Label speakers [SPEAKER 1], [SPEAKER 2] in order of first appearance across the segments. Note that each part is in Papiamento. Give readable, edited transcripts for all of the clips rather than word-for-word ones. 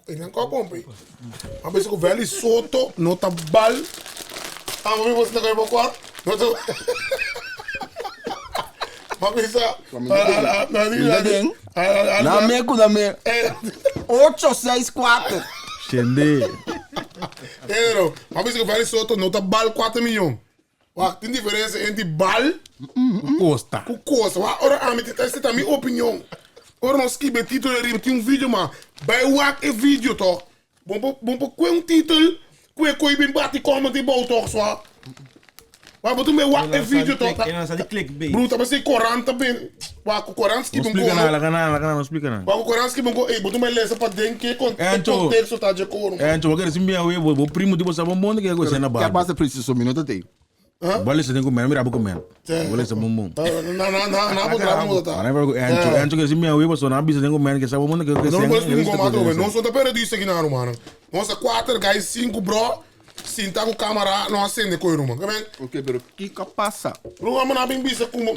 [SPEAKER 1] Einan ku a pompi. A bisa ku Veli Soto no ta bal. Amo mi boso ta koe bo kor. No ta. Ma bisa.
[SPEAKER 2] Mi den. Na me ku na me. Ocho seis kuater.
[SPEAKER 3] Shende.
[SPEAKER 1] Pero, ma bisa ku Veli Soto no ta bal 4 milyon. Wak, tin diferensia entre bal
[SPEAKER 3] Ku kosta.
[SPEAKER 1] ku kosta. Wak, ora ami ta, esta ta mi opinion. Ora nos skibi e título ariba, tin un video ma bai wak e video toch. Bon por, bon por kue un título ku e koi bin bati comment abou toch swa. Wak, bo tin bai wak e video toch.
[SPEAKER 4] E nan sa di clickbait.
[SPEAKER 1] Bro, ta basi korant ta bin. Wak, ku korant
[SPEAKER 3] No
[SPEAKER 1] skibi un
[SPEAKER 3] splika
[SPEAKER 1] kono.
[SPEAKER 3] nada, laga nan, laga nan, no splika nada.
[SPEAKER 1] Wak, ku korant skibi un kono. Ey, bo tin bai lesa paden ke kon, e
[SPEAKER 3] Encho.
[SPEAKER 1] konteksto ta dje kono.
[SPEAKER 3] Encho, bo kere sin bien we, bo, bo primo di bo sa bon bon ke ko sena
[SPEAKER 2] Ke
[SPEAKER 3] barba.
[SPEAKER 2] pasa preciso minuto te.
[SPEAKER 3] Bo lesa den ku men, mira bo ku men. Bo lesa bon bon.
[SPEAKER 1] Na, na, na, na, bo tra bo ta.
[SPEAKER 3] Ana ku Encho, Encho kere sin bien we, bo so na bisa den ku men ke sa bon bon ke
[SPEAKER 1] No
[SPEAKER 3] sena.
[SPEAKER 1] por explica como atrobe. Nos no ta periodista aki na ruman. Nos ta kuater guys, sinku bro, sinta ku kamera, nos a sende koe ruman. Ke men?
[SPEAKER 2] Ok, pero kiko pasa?
[SPEAKER 1] Ruman, bo na bin bisa kuma.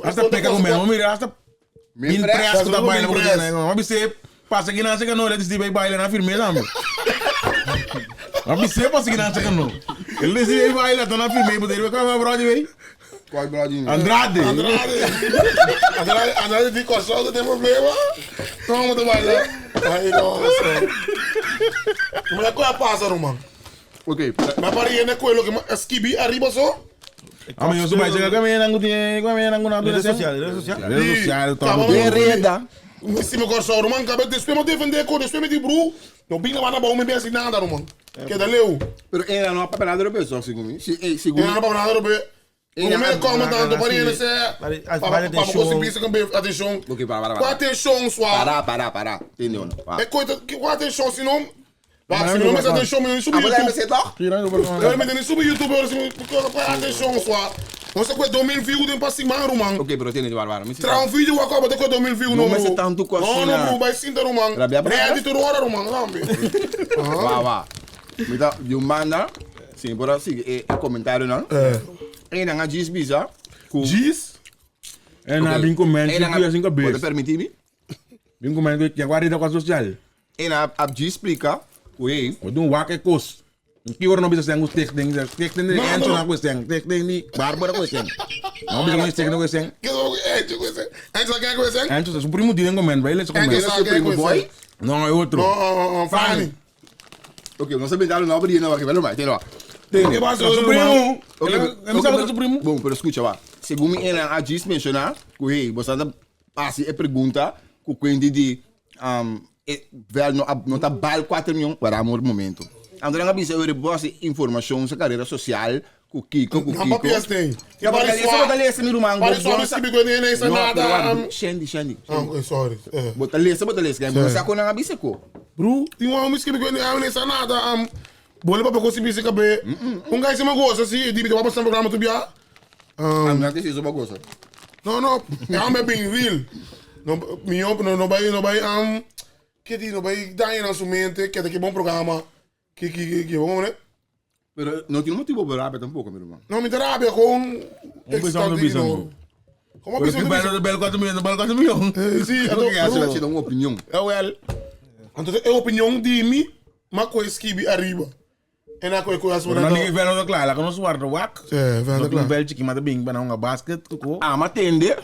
[SPEAKER 3] Hasta peka ku men, bo mira hasta
[SPEAKER 2] Min
[SPEAKER 3] Min
[SPEAKER 2] pres.
[SPEAKER 3] pres ku ta baila
[SPEAKER 1] Min
[SPEAKER 3] bo
[SPEAKER 1] pres.
[SPEAKER 3] kena. Ma bisé pasa ki nan seka no, el a disidi bai baila na firme tambe. Ma bisé pasa ki nan seka no. El disidi bai baila ta na firme bo deri kwa brodi bay.
[SPEAKER 2] Kwa brodi?
[SPEAKER 3] Andrade.
[SPEAKER 1] Andrade. Andrade, Andrade di Kòrsou ta den problema. No, mo ta baila. Ai no, so. Mira ku a pasa ruman.
[SPEAKER 2] Ok.
[SPEAKER 1] Ma pari hende ku e loke a skibi ariba so.
[SPEAKER 3] Amo yo su bai seka kwa me nangu tie, kwa me nangu na
[SPEAKER 4] Redes social, redes social.
[SPEAKER 3] Redes social
[SPEAKER 1] Kaba
[SPEAKER 3] to.
[SPEAKER 2] Den reda.
[SPEAKER 1] Si mi Kòrsou ruman kabe despues mo defende ko despues mi di bru no bin na banda bou mi bin hasi nada ruman. Keda leu.
[SPEAKER 2] Pero era no a papia nada robe so segun mi. Si eh segun
[SPEAKER 1] Era no papia nada robe.
[SPEAKER 2] Era
[SPEAKER 1] Como me come tanto pari hende se
[SPEAKER 4] Pari-
[SPEAKER 1] pa
[SPEAKER 4] pari
[SPEAKER 1] pa pa
[SPEAKER 4] atenshon.
[SPEAKER 1] ko si bisa kan be atenshon.
[SPEAKER 2] Ok, para, para,
[SPEAKER 1] Ku
[SPEAKER 2] para.
[SPEAKER 1] atenshon swa.
[SPEAKER 2] Para, para, para. Tende uno.
[SPEAKER 1] E koita ku atenshon si no Wak, si mi no mester atenshon mi no ni subi
[SPEAKER 2] Abo
[SPEAKER 1] YouTube.
[SPEAKER 2] mester toch?
[SPEAKER 1] Pero mi no ni subi YouTube ora si mi ku atenshon swa. Nos ta kue 2000 view den pa siman ruman.
[SPEAKER 2] Ok, pero tende para, para.
[SPEAKER 1] Traha un video wak abo ta kue 2000 view
[SPEAKER 2] No
[SPEAKER 1] no
[SPEAKER 2] mester
[SPEAKER 1] bro.
[SPEAKER 2] tantu ku
[SPEAKER 1] No
[SPEAKER 2] asina.
[SPEAKER 1] no bro bai sinta ruman.
[SPEAKER 2] Rabia pa
[SPEAKER 1] Ready tur ora ruman lambe.
[SPEAKER 2] Wa wa. Mi ta di un banda, si mi por a sigui e komentarionan. E nan a djis bisa ku.
[SPEAKER 1] Djis?
[SPEAKER 3] E nan a bin ku men
[SPEAKER 2] E nan a-
[SPEAKER 3] sin sin
[SPEAKER 2] Bo ta
[SPEAKER 3] kabes.
[SPEAKER 2] permití mi?
[SPEAKER 3] Bin ku men ku ya ku reda ku sosial.
[SPEAKER 2] E nan a djis splika ku hey.
[SPEAKER 3] Bo dun wak e kos. Ki ora no bisa seng ku stichting, stichting di
[SPEAKER 1] No,
[SPEAKER 3] Enzo
[SPEAKER 1] no.
[SPEAKER 3] na ku seng, stichting di Barbara ku seng. No bisa ku stichting ku seng.
[SPEAKER 1] Ke so Enzo ku seng? Enzo sa ken ku seng?
[SPEAKER 3] Enzo sa su primo di den ku men, bai le su
[SPEAKER 1] Enzo
[SPEAKER 3] men.
[SPEAKER 1] sa
[SPEAKER 2] Su
[SPEAKER 1] ken
[SPEAKER 2] primo
[SPEAKER 1] ku
[SPEAKER 2] boy?
[SPEAKER 1] seng?
[SPEAKER 3] No, e otro.
[SPEAKER 1] No, oh, oh, Fanny.
[SPEAKER 2] Ok, nos a brinda no abri no, velo mai, tene wa.
[SPEAKER 3] Tene.
[SPEAKER 1] Ke pasa,
[SPEAKER 3] Su
[SPEAKER 1] ruman?
[SPEAKER 3] primo.
[SPEAKER 2] Ok,
[SPEAKER 3] E mi sa su primo.
[SPEAKER 2] Bom, pero escucha wa. Segun mi ena a djis menciona ku hey, bo sa ta hasi e pregunta ku kuenti di um, e vel no, no ta bal 4 miljoen, wara amor momento. Anto nan a bisa ori bo hasi informacion sa carera social ku kiko ku
[SPEAKER 1] Nan
[SPEAKER 2] kiko.
[SPEAKER 1] papia stay.
[SPEAKER 2] Ya,
[SPEAKER 1] Pari
[SPEAKER 2] pero
[SPEAKER 1] swa.
[SPEAKER 2] esa bota lesa mi ruman.
[SPEAKER 1] Pari swa mi skibi ku ne ne sa
[SPEAKER 2] No,
[SPEAKER 1] nada.
[SPEAKER 2] pero wa, Shandy, Shandy.
[SPEAKER 1] Ah, okay, sorry. Eh.
[SPEAKER 2] Bota lesa, bota lesa. Bo sa ku nan a bisa ko.
[SPEAKER 1] Bro, tin un mi skibi ku ne ne sa nada. Um, bole papia ku si bisa kabe. Un guy se me goza si di bi te wapa programa tu bia.
[SPEAKER 2] Um, I'm not eso ba goza.
[SPEAKER 1] No, no, ya me being real. No, mi no no bai no bai um ke di no bai daña na su mente ke te ke bon programa. Ki ki ki ki bon ne?
[SPEAKER 2] Pero no tiene motivo pa rabia tampoco, mi hermano.
[SPEAKER 1] No, mi ta rabia con
[SPEAKER 3] Un bisa no bisa no.
[SPEAKER 1] Como
[SPEAKER 3] Pero
[SPEAKER 1] bisa
[SPEAKER 3] ki
[SPEAKER 1] no
[SPEAKER 3] bel
[SPEAKER 1] bisa?
[SPEAKER 3] bel 4 miljoen, bel 4 miljoen.
[SPEAKER 1] Sí,
[SPEAKER 2] Lo que hace
[SPEAKER 1] anto,
[SPEAKER 2] la una opinión.
[SPEAKER 3] Ja wel.
[SPEAKER 1] Entonces, e opinión di mi, ma ko skibi arriba. En a ko ko aso
[SPEAKER 3] Pero
[SPEAKER 1] na.
[SPEAKER 3] no ni vel no klaar, la kono zwarte wak.
[SPEAKER 1] Sí, vel
[SPEAKER 3] No
[SPEAKER 1] klaar.
[SPEAKER 3] bel chiki mata bing bana un basket ko.
[SPEAKER 2] Ah, ma tende.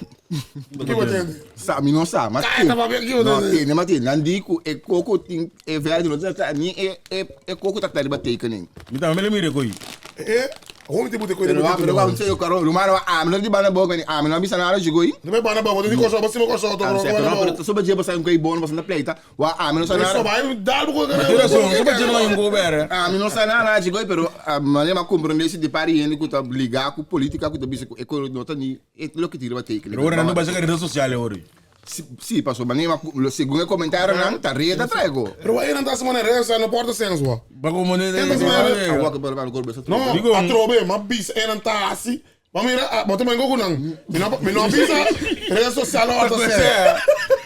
[SPEAKER 1] Ki bo tende?
[SPEAKER 2] Sa, mi no sa, ma
[SPEAKER 1] Kai, ta papia ki bo
[SPEAKER 2] No,
[SPEAKER 1] tende?
[SPEAKER 2] tende, ma tende. Nan di ku e koko tin e verde no ta ni e e e koko ta riba tekening.
[SPEAKER 3] Mi tambe le mire koi.
[SPEAKER 1] Eh, hoe mi te boete ko
[SPEAKER 2] Pero wa, pero wa, un serio karo, rumano wa ami no di bana boga ni ami no bisa nada jigoi.
[SPEAKER 1] No me bana ba, di koso, ba simo koso to.
[SPEAKER 2] Am se pero pero so ba je ba sa un koi bon ba sa na pleita. Wa ami no sa
[SPEAKER 1] So
[SPEAKER 2] nada.
[SPEAKER 1] ba dal ko
[SPEAKER 3] Tira so, so ba jeno yung go bere.
[SPEAKER 2] Ami no sa nada jigoi pero mane ma comprende si di pari hende ku ta liga ku politica ku ta bisa ku e ko no ta ni e loke tira ba tekening.
[SPEAKER 3] Pero ora no ba sa redes sociales ori.
[SPEAKER 2] Si, si paso mane ma segun e comentario nan ta reda traigo.
[SPEAKER 1] Pero wa eran tas mane resa no porta senso wa.
[SPEAKER 3] Ba como ne.
[SPEAKER 1] Entonces, mane-
[SPEAKER 2] Awak ke pero pero besa.
[SPEAKER 1] No,
[SPEAKER 3] Digo-
[SPEAKER 1] atrobe, ma bis eran tasi. Ma mira, ah, bo ta mango kunan. Mi no mi no bisa redes social orta sen.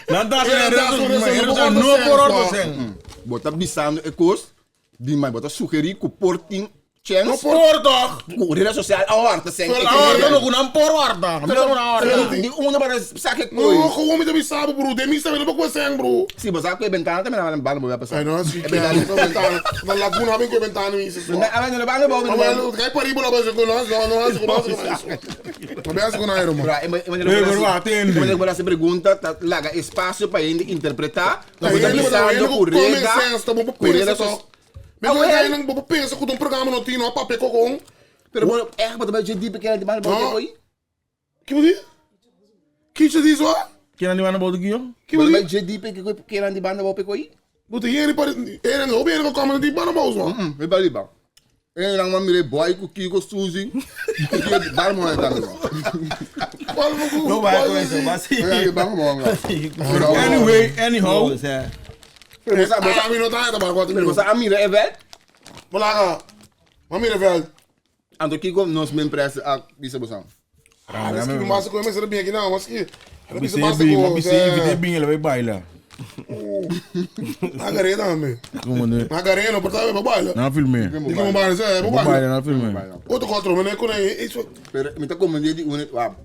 [SPEAKER 3] Nan ta sa
[SPEAKER 1] Eran
[SPEAKER 3] redes
[SPEAKER 1] tas
[SPEAKER 3] sociales, no por orta sen.
[SPEAKER 2] Bota bisando e kos di mai bota sugeri ku por tin. Chens.
[SPEAKER 1] No por toch.
[SPEAKER 2] Ku reda sosial a horta sen.
[SPEAKER 1] Pero
[SPEAKER 3] A horta no, ku nan por horta. Mi sa ku nan horta.
[SPEAKER 2] Di unda para sake koe.
[SPEAKER 1] No, gewoon mi ta bisa bo bro. Den mi sabi no por koe sen bro.
[SPEAKER 2] Si, bo sa ku e bentana tambe na banda bo a pasa.
[SPEAKER 1] Ay no, si ke no bentana. Na laguna bin ku e bentana mi si so.
[SPEAKER 2] A ver, no banda bo.
[SPEAKER 1] Awel, kai pariba lo basa ku no, no, no hasi ku no hasi ku no. No be hasi ku no aero man.
[SPEAKER 2] Bra, e manera
[SPEAKER 3] Ey, bro, atende.
[SPEAKER 2] E manera ku bo hasi pregunta ta laga espasio pa hende interpretá.
[SPEAKER 1] Ta
[SPEAKER 2] Bo ta
[SPEAKER 1] hende, bo ta
[SPEAKER 2] bisando
[SPEAKER 1] hende
[SPEAKER 2] ku
[SPEAKER 1] ku common
[SPEAKER 2] reda,
[SPEAKER 1] sense ta bo por
[SPEAKER 2] ku reda
[SPEAKER 1] pensa
[SPEAKER 2] sos.
[SPEAKER 1] toch. Mi
[SPEAKER 2] Awel.
[SPEAKER 1] ku nan bo por pensa ku ta un programa no tin no a papia kokon.
[SPEAKER 2] Pero bo echt bo ta bai dje dipe keda di banda bo
[SPEAKER 1] No.
[SPEAKER 2] te koi?
[SPEAKER 1] Ki bo di? Kichi di so?
[SPEAKER 3] Kina di banda bo te kio?
[SPEAKER 1] Ki
[SPEAKER 2] Bo
[SPEAKER 1] bo
[SPEAKER 2] ta bai
[SPEAKER 1] di?
[SPEAKER 2] dje dipe keda di banda bo te koi?
[SPEAKER 1] Bo ta yeri pa eren hopi hende ku kòmbe di banda bo so.
[SPEAKER 2] Mm, mi bai riba. E nan man mire boy ku Kiko Suzy. Kiko di banda mo na tambe bo.
[SPEAKER 1] Kwal bo ku?
[SPEAKER 4] No vai com isso, mas sim.
[SPEAKER 2] E di banda mo nga.
[SPEAKER 3] Anyway, anyhow.
[SPEAKER 4] O sea,
[SPEAKER 2] Pero bo sa bo sa
[SPEAKER 1] Ah, mi no ta ta ba
[SPEAKER 2] pero bo sa a mira e veld.
[SPEAKER 1] Bolaga. Ma mira veld.
[SPEAKER 2] Anto kiko nos men pres a bisa bo san.
[SPEAKER 1] Ah, mas que mas ko mesa bem aqui não, mas que
[SPEAKER 3] Bisa bin, ma bisa invite bin ele vai baila.
[SPEAKER 1] Magarena, me.
[SPEAKER 3] Como ne?
[SPEAKER 1] Magarena, por tabe baila.
[SPEAKER 3] Na filme.
[SPEAKER 1] Di que baila, é,
[SPEAKER 3] Vou
[SPEAKER 1] baila.
[SPEAKER 3] baila na filme.
[SPEAKER 1] Outro quatro, mas com isso.
[SPEAKER 2] Pero mi ta komende di une wa.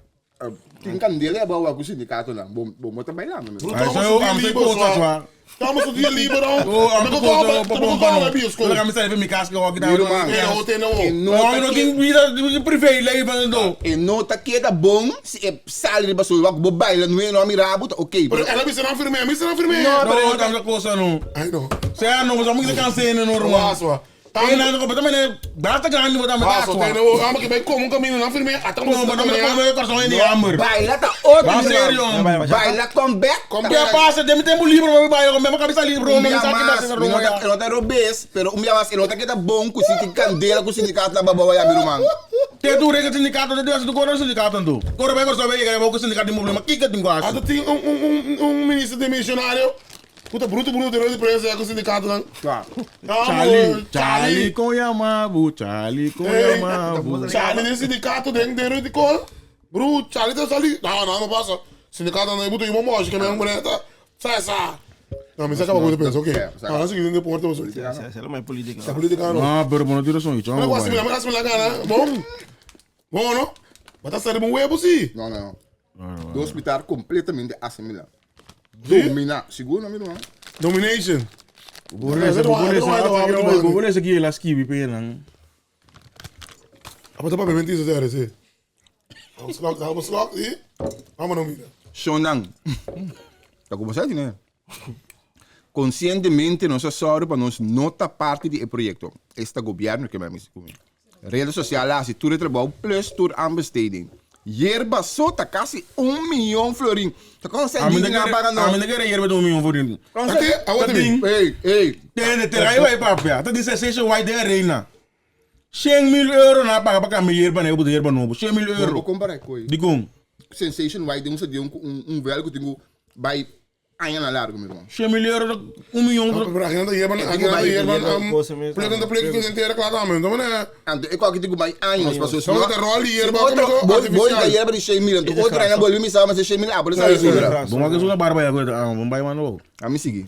[SPEAKER 2] Tin kandela ya bawa ku sindikato lang. Bo bo mo ta bailando. mi.
[SPEAKER 3] Ay, so am se cosa swa.
[SPEAKER 1] Estamos o dia livre, não.
[SPEAKER 3] Oh, am
[SPEAKER 1] Mas
[SPEAKER 3] se
[SPEAKER 1] eu
[SPEAKER 3] cosa
[SPEAKER 1] tô
[SPEAKER 3] pa
[SPEAKER 1] tô
[SPEAKER 3] bom
[SPEAKER 1] com a
[SPEAKER 3] pa.
[SPEAKER 1] bioscope.
[SPEAKER 3] Não, me sai mi casca aqui
[SPEAKER 2] Mira, man.
[SPEAKER 1] É, o tem não.
[SPEAKER 2] E no
[SPEAKER 3] No,
[SPEAKER 2] ta
[SPEAKER 3] no
[SPEAKER 2] ke-
[SPEAKER 3] tin vida de privé leven do.
[SPEAKER 2] E no ta keda bom si e sali riba so wak bo baila no no mira bo ta ok.
[SPEAKER 1] Pero ela me será firme, me será firme.
[SPEAKER 2] No,
[SPEAKER 3] No, tam se cosa no.
[SPEAKER 1] Ai não.
[SPEAKER 3] Se no, mas am que can no normal.
[SPEAKER 1] Waswa.
[SPEAKER 3] E na ko também basta grande botar me
[SPEAKER 1] Waswa,
[SPEAKER 3] tá
[SPEAKER 1] tem não. Amo que bem como um caminho não firme, até um
[SPEAKER 3] Como não me come coração em hammer.
[SPEAKER 2] Baila ta outro.
[SPEAKER 3] Vai
[SPEAKER 2] irmão.
[SPEAKER 3] sério, homem.
[SPEAKER 2] Baila come back.
[SPEAKER 1] Come
[SPEAKER 3] Que
[SPEAKER 1] back.
[SPEAKER 3] passa, tem tempo livre para baila, com mesma cabeça livre,
[SPEAKER 2] Um
[SPEAKER 3] homem,
[SPEAKER 2] dia
[SPEAKER 3] sabe que
[SPEAKER 2] mais,
[SPEAKER 3] passa
[SPEAKER 2] mi no ta no ta robes, pero um dia mais, e no ta keda bom ku si tin candela ku sindicato na babawa ya mi ruman.
[SPEAKER 3] Te tu rega sindicato, te tu tu corre sindicato tu. Corre bem corre bem, que vou sindicato de problema, que que tem quase.
[SPEAKER 1] Até tem um ministro demissionário. Puta, bruto, bruto, de prensa é com o sindicato não.
[SPEAKER 2] Tá.
[SPEAKER 3] Charlie, Charlie com Yamabu, Charlie com
[SPEAKER 1] Ei,
[SPEAKER 3] Yamabu.
[SPEAKER 1] Charlie del sindicato dentro de cor. Bro, Charlie tá ali. Não, não, não passa. Sindicato não é muito irmão, que é mesmo mulher tá. Sai, sai. Não, mas acaba com o pensa, ok.
[SPEAKER 2] É, saca.
[SPEAKER 1] Ah, assim que dentro porta você.
[SPEAKER 4] essa é mais política.
[SPEAKER 1] Tá política não.
[SPEAKER 3] Ah, pero bueno, tiro son,
[SPEAKER 1] Mas quase me quase me lá, Bom. Bom, não? Mas tá saindo um webo sim.
[SPEAKER 2] No, no, no. Do hospital completamente assimilado. Domina, seguro no mi ruman.
[SPEAKER 1] Domination.
[SPEAKER 3] Borreza, borreza, borreza aqui, ela skibi pena.
[SPEAKER 1] Ah, mas tá para mentir, sério, sim. Vamos slok, vamos slok, e vamos não mira.
[SPEAKER 2] Shonang. Tá com você, né? Conscientemente, nos sorry para nós não tá parte do projeto. Este governo que vai me comigo. Rede social, assim, tour de trabalho plus tour aanbesteding. Yerba sota quase 1 miljoen florin. Tá com
[SPEAKER 3] A mim
[SPEAKER 2] você
[SPEAKER 3] não
[SPEAKER 2] não paga
[SPEAKER 3] a
[SPEAKER 2] não.
[SPEAKER 3] mim não quer yerba de 1 miljoen florin.
[SPEAKER 1] Até, a outra
[SPEAKER 3] Ding.
[SPEAKER 2] Ei, ei.
[SPEAKER 3] Tem, tem, aí vai papia. Tá de sensation white arena. 100 mil euro na paga para cambiar yerba, né? Eu boto yerba novo. 100 mil
[SPEAKER 2] Vou
[SPEAKER 3] euro.
[SPEAKER 2] comparar com
[SPEAKER 3] Digo,
[SPEAKER 2] Sensation White, um um um um velho que tenho vai anos na largo, meu irmão.
[SPEAKER 3] 100 mil euro, 1 milhão.
[SPEAKER 1] Pero aqui não tá yerba, aqui não tá yerba. Plek não plek que inteira claro, mas não é.
[SPEAKER 2] Anto, ik kwam ik bij anos, pas
[SPEAKER 1] Só que rol yerba
[SPEAKER 2] Outro, boy, boy, da yerba de 100 mil, então outro ainda bolho me sabe, mas 100 mil, ah, por isso aí, segura.
[SPEAKER 3] Bom, mas uma barba aí agora, ah, vamos vai mano.
[SPEAKER 2] A me seguir.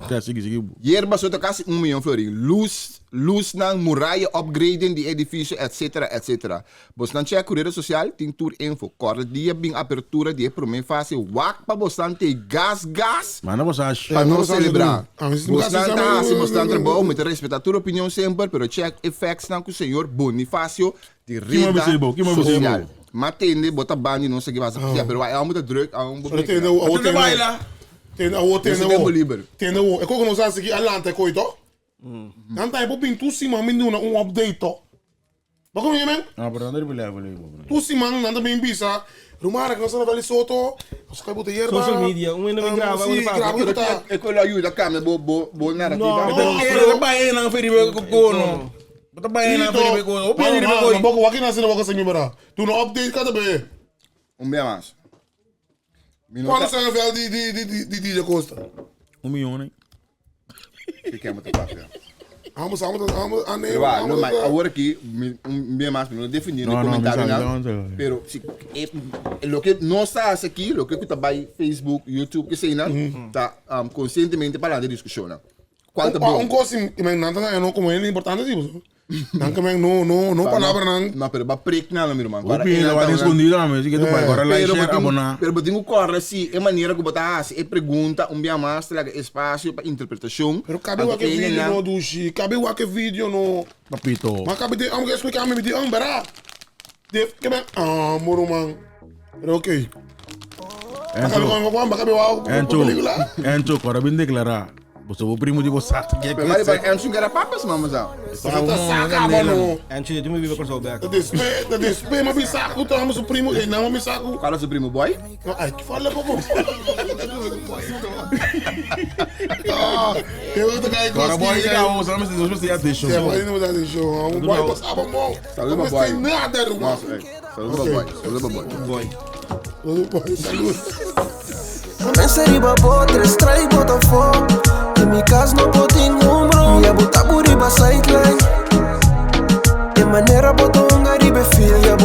[SPEAKER 3] Tá, sigue, sigue.
[SPEAKER 2] Yerba sota quase 1 miljoen florin. Luz, luz na muralha, upgrading de edifício, etc, etc. Bosnan check rede social, tem tour info. Corre dia bem abertura de primeira fase, wak pa bosnan te gas, gas.
[SPEAKER 3] Mano, você acha?
[SPEAKER 2] Para não
[SPEAKER 1] não sabe
[SPEAKER 2] celebrar.
[SPEAKER 1] tudo. Ah, mas não
[SPEAKER 2] Bosnan
[SPEAKER 1] sabe-
[SPEAKER 2] tá assim, bosnan trabalho, me respeitar tua opinião sempre, pero check effects na com o senhor Bonifácio de
[SPEAKER 3] Que
[SPEAKER 2] rede
[SPEAKER 3] mo que mo
[SPEAKER 2] social. Matende, bota bani, não sei o que vai fazer, pero é muito druk, é um
[SPEAKER 1] Pero tem o
[SPEAKER 3] Você vai lá.
[SPEAKER 1] Tem o tem
[SPEAKER 2] Esse tempo livre.
[SPEAKER 1] Tem o. É como nós aqui alanta coito. Não tá aí bem tu sim, mas me um update to. Mas como é, man?
[SPEAKER 3] Ah, pero não deve levar, levar.
[SPEAKER 1] Tu sim, man, nanda bem bisa. Rumara que nós não vale soto. Nós cai botar yerba.
[SPEAKER 4] Social media, um ainda bem grava, um
[SPEAKER 1] Sim,
[SPEAKER 4] ainda
[SPEAKER 1] grava tá.
[SPEAKER 2] Ik wil ajuda, kamer, bo, bo, bo narrativa.
[SPEAKER 4] Não.
[SPEAKER 3] Ele vai na feria com cono. Bota vai na feria com cono. O pé de
[SPEAKER 1] Não,
[SPEAKER 3] cono.
[SPEAKER 1] boko waki na sina boko sem mibara. Tu no update cada be.
[SPEAKER 2] Um bem mais.
[SPEAKER 1] Quando sai o de de de de de Costa?
[SPEAKER 3] 1 milhão, né?
[SPEAKER 2] Ik heb het te pakken.
[SPEAKER 1] Vamos, vamos, vamos, ah, nee,
[SPEAKER 2] Pero, no,
[SPEAKER 1] vamos.
[SPEAKER 2] maar awor aki, un bia mas, no definí
[SPEAKER 3] No, no,
[SPEAKER 2] komentario
[SPEAKER 3] mi
[SPEAKER 2] na.
[SPEAKER 3] sabi, no, no.
[SPEAKER 2] Pero si loke nos ta hasi aki, loke ku ta bai Facebook, YouTube, ke sei na, ta konsientemente pa e diskushon. Kual ta
[SPEAKER 1] Un
[SPEAKER 2] bon?
[SPEAKER 1] kos, men nada no como é importante assim. Nan ke men no, no, no palabranan.
[SPEAKER 2] No, pero ba prik na mi ruman.
[SPEAKER 3] Hopi hende wak escondido na mi, así que tu bai kòrda like, share, aboná.
[SPEAKER 2] Pero bo tin ku kòrda si e manera ku bo ta hasi e pregunta un bia mas ta laga espasio pa interpretashon.
[SPEAKER 1] Pero kabe wak e video no, dushi. Kabe wak e video no.
[SPEAKER 3] Papito.
[SPEAKER 1] Ma kabe den amo ke explica mi, mi di an bera. De ke ben ah mo ruman. Pero ok. Enzo.
[SPEAKER 3] Enzo. Enzo, kòrda bin deklará. Boso bo primo di bo sa.
[SPEAKER 2] Pero mari ba Enzo gara papas mama sa.
[SPEAKER 1] Sa saka mano.
[SPEAKER 4] Enzo, tu me vive con su bek.
[SPEAKER 1] Dat is pe, dat is pe, ma bisa ku ta su primo, eh, na ma bisa ku.
[SPEAKER 2] Qual su primo boy?
[SPEAKER 1] No, ai, que fala poco. Ah, eu tô caindo.
[SPEAKER 3] Agora boy, que o sa mesti mesti atenção.
[SPEAKER 1] É, boy, não dá atenção. Um boy passava mão.
[SPEAKER 2] Saludo,
[SPEAKER 1] Não
[SPEAKER 2] boy.
[SPEAKER 1] tem nada, irmão.
[SPEAKER 2] Nossa, eh. Saludo boy. Saludo boy.
[SPEAKER 4] Boy.
[SPEAKER 1] Boy, saludo.
[SPEAKER 5] Pensa riba bo, tres trai Botafogo. In mi cas no por tin un bro. Ya bo ta riba sideline. E manera bo ta hunga riba field. Ya bo